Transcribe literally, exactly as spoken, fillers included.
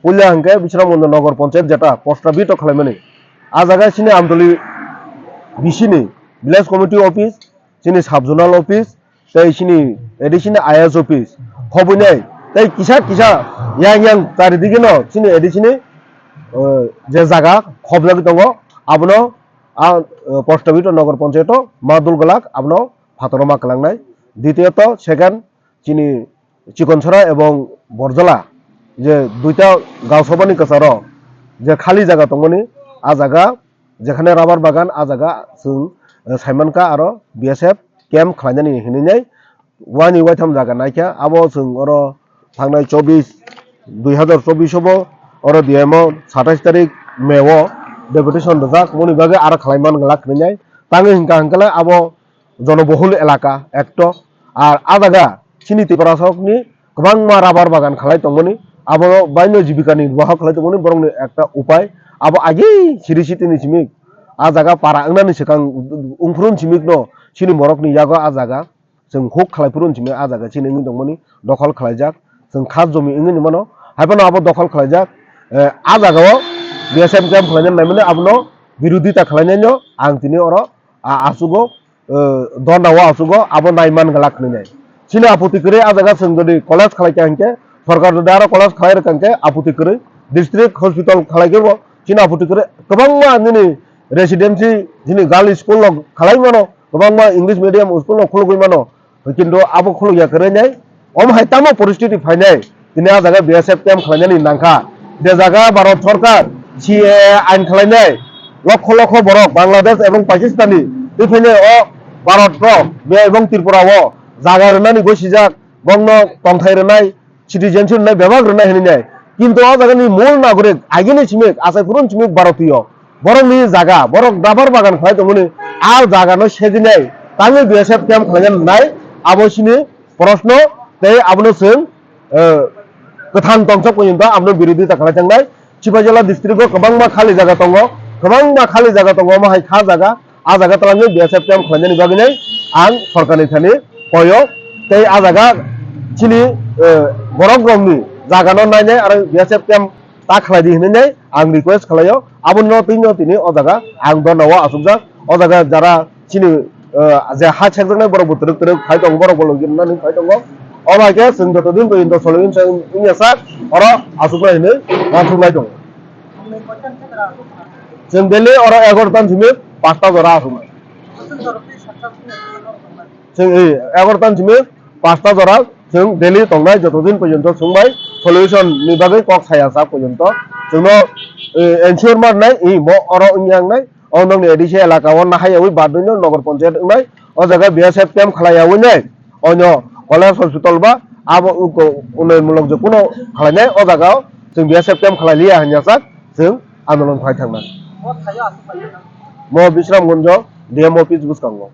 Puila hwnkhe Bisramganj Nagar Panchayat jeta post office o khwlaimani. A jaga chini Amtoli B C ni village committee office, chini sub zonal office, tei chini A D C ni I S office. Hobwinai tei kisa kisa yang yang charidigi no chini A D C ni, eh, je jaga khobjagwi tongo, abono a, eh, post office o Nagar Panchayat o ma dul glak, abono phataro ma kwlangnai. Ditiyoto second chini Chikonsora ebong Borjala je duita gaosabani kwcharo je khali jaga tongmani, a jaga jekhane rubber bagan, a jaga chwng, eh, saimankha aro B S F camp khlainani hinwi nai wani waitham jaga naikha. Abo chwng oro thangnai chobbish, dui hazar chobbish o bo oro D M o satais tarik May o deputation rijak, moni bagwi aro khlaiman glak hinwi nai. Tangwi hwnkha hwnkhe abo jonobohul elaka ekto. Ar a jaga chini Tiprasokni kwbangma rubber bagan khalai tongmani, abo baino jibikani wahak khalai tongmani, borokni ekta upai. Abo agi siri sitini simi a jaga para wngnani swkang ungphuru simikno chini borokni yago a jaga chwng huk khalai phuru simi a jaga chini wngwi tongmani dokhol khlaijak, chwng khas jomi wngwi mano, haiphano abo dokhol khlaijak. Eh, a jagao B S F camp khlainani naimani abono birodita khlainaino ang tini oro a, achugo, eh, dona o achugo, abo naiman glak hinwi nai. Chini aputi kwrwi a jaga chwng jodi college khlai kha hinkhe, sorkar jodi aro college khlai rwkha hinkhe aputi kwrwi, district hospital khlai khe bo chini aputi kwrwi kwbangma nini residency, chini girl school rok khlai mano, kwbangma English medium school rok khulugwi mano. Kintu abo khulukya kwrwi nai, omo hai tamo poristiti phainai, tini a jaga B S F camp khlainani nangkha. Je jaga Bharat Sarkar C A A ain khlainai, lokho lokho borok Bangladesh ebong Pakistani twi phainai o Bharat rok be ebong Tripura o jaga rwnani gwi sijak, bongno tongthai rwnai, citizenship rwnai, bebak rwnai hinwi nai. Kintu o jagani mul nagorik, agini simik, achai phurun simik Bharotiyo. Borokni jaga, borok rubber bagan khlai tongmani, a jagano sejinai, tangwi B S F camp khlaina nai, abo sini proshno, tei abono chwng, eh, kwthang tongsa porjonto abono birodita khlai tangnai. Sipahijala district o kwbangma khali jaga tongo, kwbangma khali jaga tongo, omo hai kha jaga, a jaga twlangwi B S F camp khlainani bagwi nai ang sorkarni thani koyo, tei a jaga chini, eh, borok rokni jagano nainai aro B S F camp ta khlai di hinwi nai ang request khlaio. Abono twi no tini o jaga ang dona o achukjak, o jaga jara chini, eh, je ha sekjaknai borok bo twrwk twrwk phai tongo, borok bo logi rwnani phai tongo. O bai khe chwng joto din porjonto solution wngya sak oro achuknai hinwi uansuk lai tongo. Chwng daily oro egarotan simi pasta jora achuknai. Chwng, eh, egarotan simi pasta jora chwng daily tongnai, joto din porjonto chwng bai solution ni bagwi kok saya sak porjonto chwngno, eh, ensure ma rwnai, eh, bo oro wngya wngnai. O nokni A D C elaka o nahai yaui badwino Nagar Panchayat wngnai. O jaga B S F camp khlai yaui nai. Oino college hospital ba abo uko unnayon mulok je kuno khlainai, o jaga o chwng B S F camp khlai liya hinyasak chwng andolon khai thangnai. Mo Bisramganjo D M office bwskango.